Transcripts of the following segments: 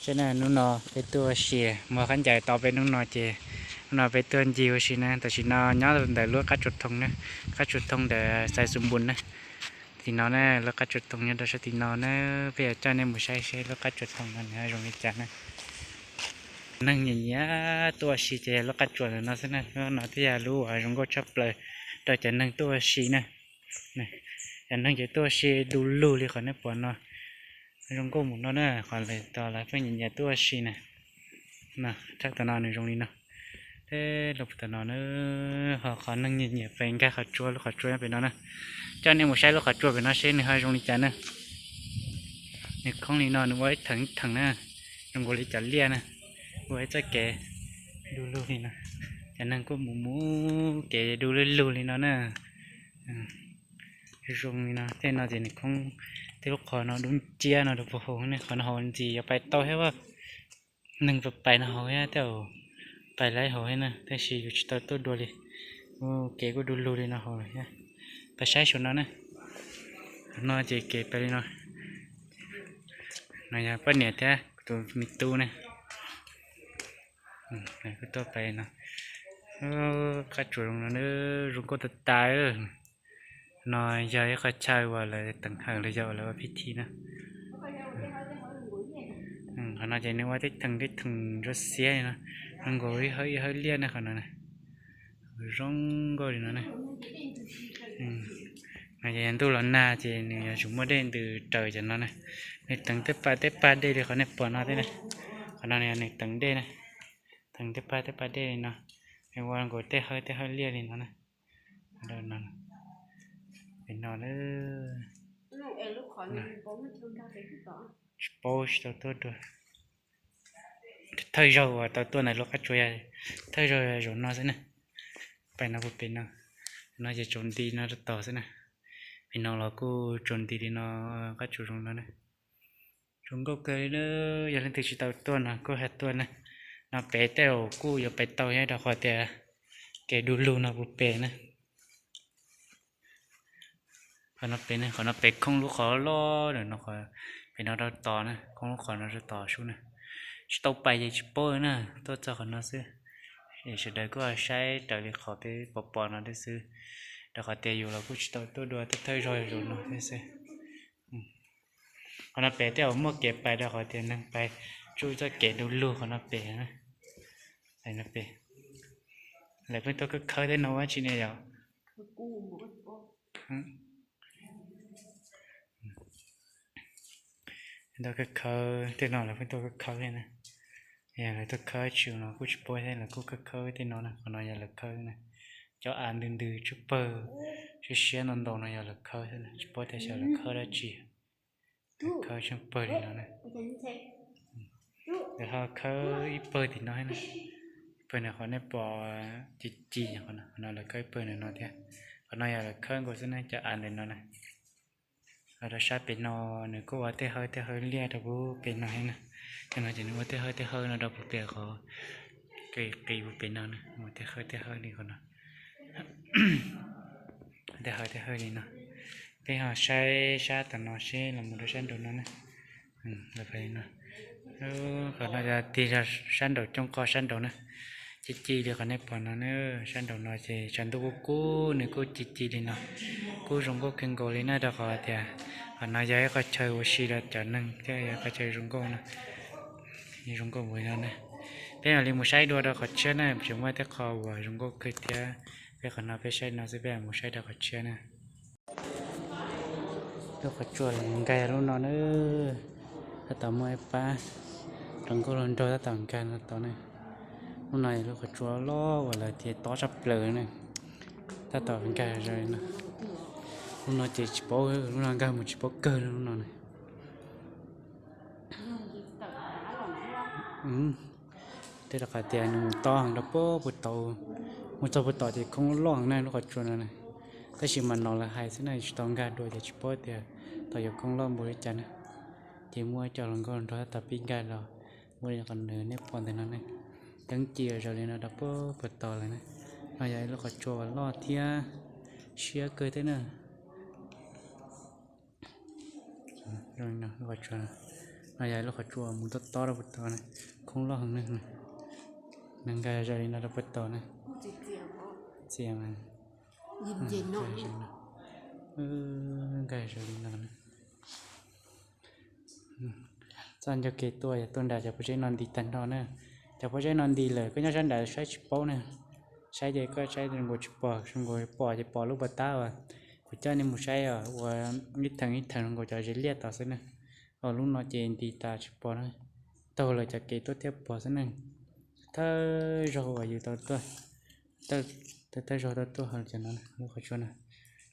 Saib na, hnub no peb tuaj ua si, muag qab ncaws tau peb hnub no ces hnub no peb tuaj ncig ua si na. Tam sim no nyob ntawm lub qab tsuas thoo na, qab tsuas thoo ntawm Xais Xus Npus na. Tim no na, lub qab tsuas thoo nyob rau sab tim no na, peb yuav coj nej mus saib seb lub qab tsuas thoo no nws zoo li cas na. Neeg nyiam nyiam tuaj ua si ces lub qab tsuas ntawm no xwb na, lub no thiaj yog lub uas zoo nkauj tshaj plaws rau cov neeg tuaj ua si na. Cov neeg ces tuaj ua si du lug li qhov nej pom no, zoo nkauj mus no na, qhov lawv tos lawv pheej nyiam nyiam tuaj ua si na. Tshaj tom no nws zoo li no, thiab lub tom no na, ho qhov neeg nyiam nyiam pes nkag qhov tsua, lub qhov tsua nyob pem no na. Coj nej mus saib lub qhov tsua pem no seb nws ho zoo li cas na. Nws khoob li no nws ua ib theem ib theem na, zoo nkaus li cov liaj na, ua ib txoj kev du lug li no. Cov neeg kuj mus mus kev du lug lug li no na. Zoo li no, tej no ces nws khoob, tej lub qhov no dub nciab no rau puag hauv ne, qhov no hauv ntxiv yuav pais tau thiab, neeg pais pais no hauv thiab, tej zaum pais laib hauv thiab na, tab sis yus tsis tau tuaj dua li. Ua kev kuj du lug li no hauv thiab. Pais saib saum no na. No ces kev pais li no. No yog poj niam thiab tus me tub ne. Kuj tuaj pais no. Qab tsuas zoo no, zoo nkauj tas tas. No yog ib qho chaw uas lawv teev hawm los yog lawv ua pib thi na. Qhov no ces nws ua tej theem tej theem ntsuab xiab li no, zoo nkaus ib hawb ib hawb liaj ne qhov no na. Zoo nkauj li no na. No ces yog ntuj los nag ces nws yuav tsum muaj dej ntws raws cov no na. Nws teev tej pab tej pab dej li qhov nej pom no thiab na. Qhov no nws teev dej na, teev tej pab tej pab dej li no. Nws ua nkaus tej hawb tej hawb liaj li no na. Pem no na, tsis paub tsis tau tuaj dua. Thawj zaug uas tau tuaj ntawm lub qab tsuas yog thawj zaug zaum no xwb na. Pem no puag pem no, no ces tsaus nti no rau tod xwb na. Pem no los kuj tsaus nti li no, qab tsuas zoo no na. Zoo nkauj kawg li na, yog leej twg tsis tau tuaj no kuj ho tuaj na. No pem tej zaum kuj yuav pais tau thiab rau qhov tias kev du lug no puag pem na. Qhov no pem, qhov no pem khoob lub qhov loj loj no, pem no rau tod na, khoob lub qhov no rau tod sub na. Tsis tau pais ces tsis paub na, tuaj txog qhov no xwb. Es sawv daws kuj saib raws li qhov peb pom pom no thiab xwb, rau qhov tias yus los kuj tsis tau tuaj dua, tuaj thawj zaug zaum no thiab xwb. Qhov no pem tej zaum muaj kev pais rau qhov tias neeg pais tsuj txoj kev du lug qhov no pem na. Pem no pem, lawv pheej tuaj khawb khawb tej no ua tsi ne yom? Tuaj khawb khawb tej no lawv pheej tuaj khawb khawb thiab na. Yog lawv tuaj khawb tsis no kuj tsis paub thiab, lawv kuj khawb khawb tej no na, qhov no yog lawv khawb na. Cov av ntws ntws tshuaj pawg siab siab ntau ntau no yog lawv khawb xwb na, tsis paub tias xyov lawv khawb dab tsi. Khawb tshuaj pawg li no na. Lawv ho khawb ib pawg tim no thiab na. Ib pawg no qhov nej pom ci ci, qhov no lawv khawb ib pawg ntawm no thiab. Qhov no yog lawv khawb nkaus xwb na, cov av ntawm no na. Los rau sab pem no nws kuj ua tej hawb tej hawb liaj rau puag pem no thiab na. Cov no ces nws ua tej hawb tej hawb no rau puag pem qhov qis qis puag pem no na, ua tej hawb tej hawb li qhov no. Tej hawb tej hawb li no. Peb ho saib sab tom no seb los mus rau sab nraum no na. Qhov no yog tig sab nraum cooj qo sab nraum na. Ci ci li qhov nej pom no na, sab nraum no ces tshav ntuj kub kub nws kuj ci ci li no. Kuj zoo nkauj kawg nkaus li na, rau qhov tias qhov no yog ib qho chaw ua si rau cov neeg thiab yog ib qho chaw zoo nkauj no. Zoo nkauj mus li no na. Peb mam li mus saib dua rau qhov tshiab na, tseem muaj tej qho uas zoo nkauj kawg thiab. Peb qhov no peb saib no xwb, peb mam mus saib rau qhov tshiab na. Lub qhov tsua nkag lub no na, tab tom muaj ib pab hluas nkauj hluas nraug tab tom nkag no tod na. Lub no yog lub qhov tsua loj uas lawv tias tob tshaj plaws na, tab tom nkag zoo li no. Lub no ces tsis paub, lub no nkag mus tsis paub kawg lub no na. Tej rau qhov tias nws mus tob heev rau puag puag tod, mus txog puag tod ces khoob loj heev na lub qhov tsua no na. Tab sis mas no lawv hais xwb na, tsis tau nkag dua ces tsis paub tias tod yuav khoob loj npaum li cas na. Ces muaj cov hluas nkauj hluas nraug tab tom pib nkag los, muaj li qhov nws nej pom ntawm no ne, teeb ci zoo li no rau puag puag tod lawm na. No yog ib lub qhov tsua uas loj thiab siab kawg thiab na. Lub qhov tsua No yog lub qhov tsua mus tob tob rau puag tod na, khoob loj heev na. Nws nkag zog li no rau puag tod na. Txias mas, nkag zog li no na. Txoj ncauj kev tuaj yog tuaj nram cov pob zeb no nti tag nrho na. Cov pob zeb no nti lawm koj nyob sab nram saib tsis paub na. Saib ces koj saib zoo nkaus tsis pom, zoo nkaus pom ces pom lub pas tab uas kuv coj nej mus saib os, ua ib theem ib theem zoo nkaus cov zes liaj tod xwb na. Os, lub no ces nti tas tsis pom na. Taug lawm cov kev tuaj thiaj pom xwb na. Thawj zaug uas yus tau tuaj, thawj zaug tau tuaj hauv cov no, lub qhov tsua no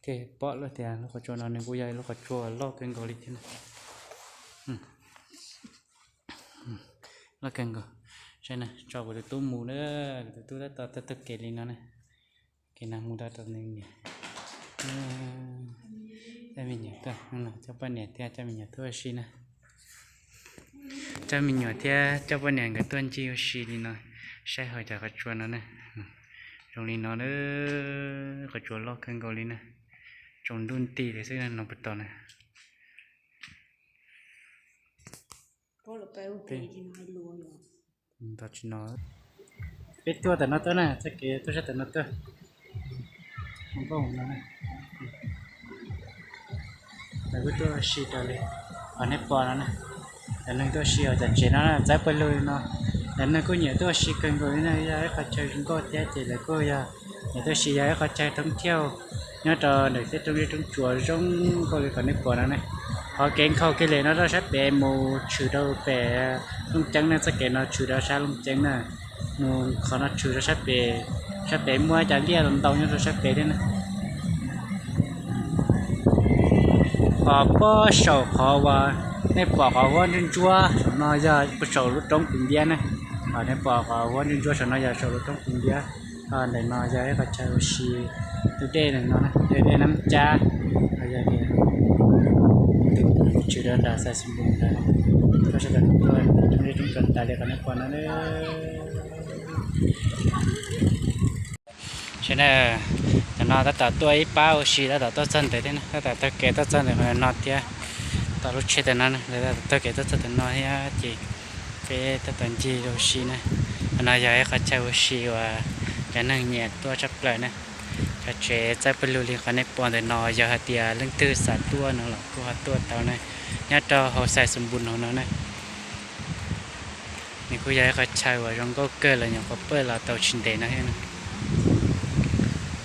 thiaj pom lawm tias lub qhov tsua no nws kuj yog lub qhov tsua loj kawg nkaus li thiab na. Loj kawg nkaus. Saib na, tso kuv tus tub mus na, kuv tus tub tab tom taug kev li no na. Kev no mus rau tom nws niam, coj me nyuam tuaj, coj poj niam thiab coj me nyuam tuaj ua si na. Coj me nyuam thiab coj poj niam nkawd tuaj ncig ua si li no, saib hauv cov qhov tsua no na. Zoo li no na, qhov tsua loj kawg nkaus li na, tsaus ntuj nti li xwb no puag tod na. Tsis no, peb tuaj tam no tuaj na, txoj kev tuaj sab tam no tuaj. Lawv kuj tuaj ua si raws li qhov nej pom no na. Cov neeg tuaj ua si hauv cov tsev no na, txawb pawg lug li no. Cov neeg kuj nyiam tuaj ua si kawg nkaus li na, yog ib qho chaw zoo nkauj thiab ces lawv kuj yog nyiam tuaj ua si, yog ib qho chaw thoob thiauj nyob rau ntawm tej roob zeb roob tsuas zoo nkauj li qhov nej pom no ne. Qhov kev nkhaus kiag li no rau sab pem mus tshwm rau pem Looj Ceeb na, txoj kev no tshwm rau sab Looj Ceeb na. Mus qhov no tshwm rau sab pem, sab pem muaj cov liaj los ntau nyob rau sab pem thiab na. Qhov puag saum qhov uas nej pom qhov huab ntsuab ntsuab saum no yog puag saum lub roob Pus Npiab na. Qhov nej pom qhov huab ntsuab ntsuab saum no yog saum lub roob Pus Npiab. Ntawm no yog ib qho chaw ua si, tus dej ntawm no, dej Nab Cab, yog li tshwm rau nram Xais Xus Npus ntawd, koj sawv daws tuaj roob zeb roob tsuas tas li qhov nej pom no. Saib na, tam no tab tom tuaj ib pab ua si tab tom tuaj txog ntawd thiab na, tab tom taug kev tuaj txog ntawm qhov no thiab. Tom lub tsheb tam no, lawv tab tom taug kev tuaj txog tam no thiab ces peb tab tom ncig ua si na. Qhov no yog ib qho chaw ua si uas cov neeg nyiam tuaj tshaj plaws na. Cov tsev txawb pawg lug li qhov nej pom ntawm no yog hais tias leej twg xav tuaj no los kuj ho tuaj tau na, nyob rau hauv Xais Xus Npus hauv no na. Nws kuj yog ib qho chaw uas zoo nkauj kawg los nyuam qhuav pawj los tau tsis ntev no thiab.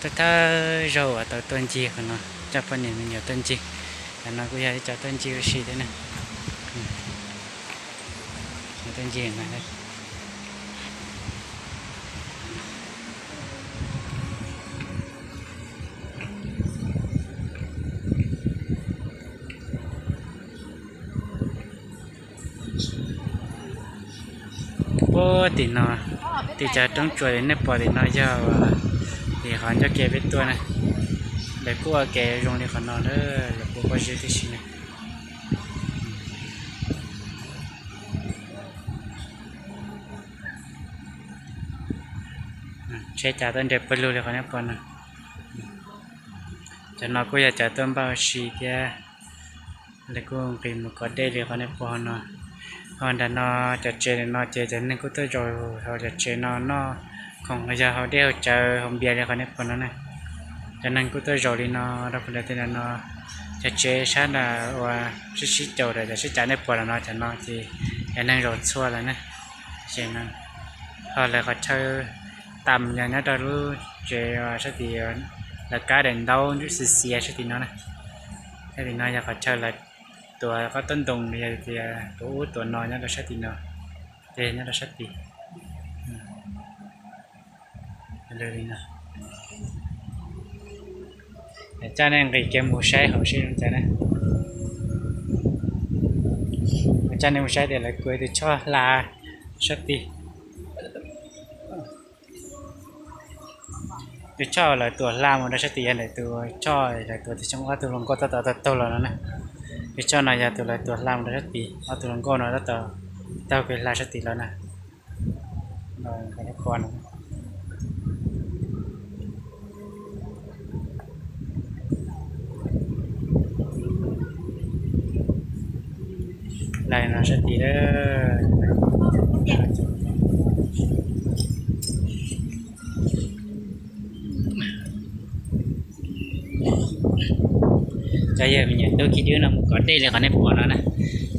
Thawj thawj zaug uas tau tuaj ncig qhov no, coj poj niam me nyuam tuaj ncig. Qhov no kuj yog ib co tuaj ncig ua si thiab na. Tuaj ncig no. Puag tim no, tim cov roob tsuas li nej pom tim no yog tim qhov ncauj kev peb tuaj na. Lawv kuj ua kev zoo li qhov no na, lawv kuj pob zeb tib si na. Tsheb cav tuaj nres pawg lug li qhov nej pom no. Cov no kuj yog cov tuaj npaj ua si thiab. Lawv kuj nqis mus kov dej li qhov nej pom no. Ho nram no, cov tsev ntawm no ces cov neeg kuj tuaj zaum hauv cov tsev no noj khoom, yog haus dej haus cawv haus npias li qhov nej pom no na. Cov neeg kuj tuaj zaum li no rau puag nram tej ntawm no. Cov tsev sab nram uas sib sib caum rau cov tsheb cav nej pom no, cov no ces cov neeg zaum txhua lawm na. Ces no, ho lawv qhov chaw tas yog nyob rau lub tsev uas sab tim lawv kab daim ntaub ntsuab xiav xiav sab tim no na. Sab tim no yog qhov chaw lawv tuav kob tab ntoo, yog tias tuav ub tuav no nyob rau sab tim no, ces nyob rau sab tim li no. Coj nej nqis kiag mus saib hauv seb zoo cas na. Coj nej mus saib tias lawv kuav tus choj hla sab tid. Tus choj lawv tuam hla mus rau sab tid yog ntawm tus choj lawv tuav tus xyoo ob tug hluas nkauj tab tom taug taug los no na. Tus choj no yog tus lawv tuam hla mus rau sab tid, ob tug hluas nkauj no tab tom taug kev hla sab tid los na. Tais no sab tid a. Cov yawg me nyuam tub khib dwb no mus kov dej li qhov nej pom no na.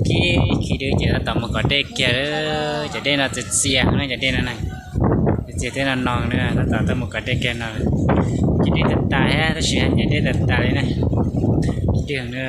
Khib, khib dwb ces tab tom mus kov dej kiag lawm. Cov dej no txias txias no, cov dej no na. Txias txias thiab no no na, tab tom tuaj mus kov dej kiag no. Khib dwb tag tas thiab, tab sis haj nyiam dej tag tas li na. Khib dwb na.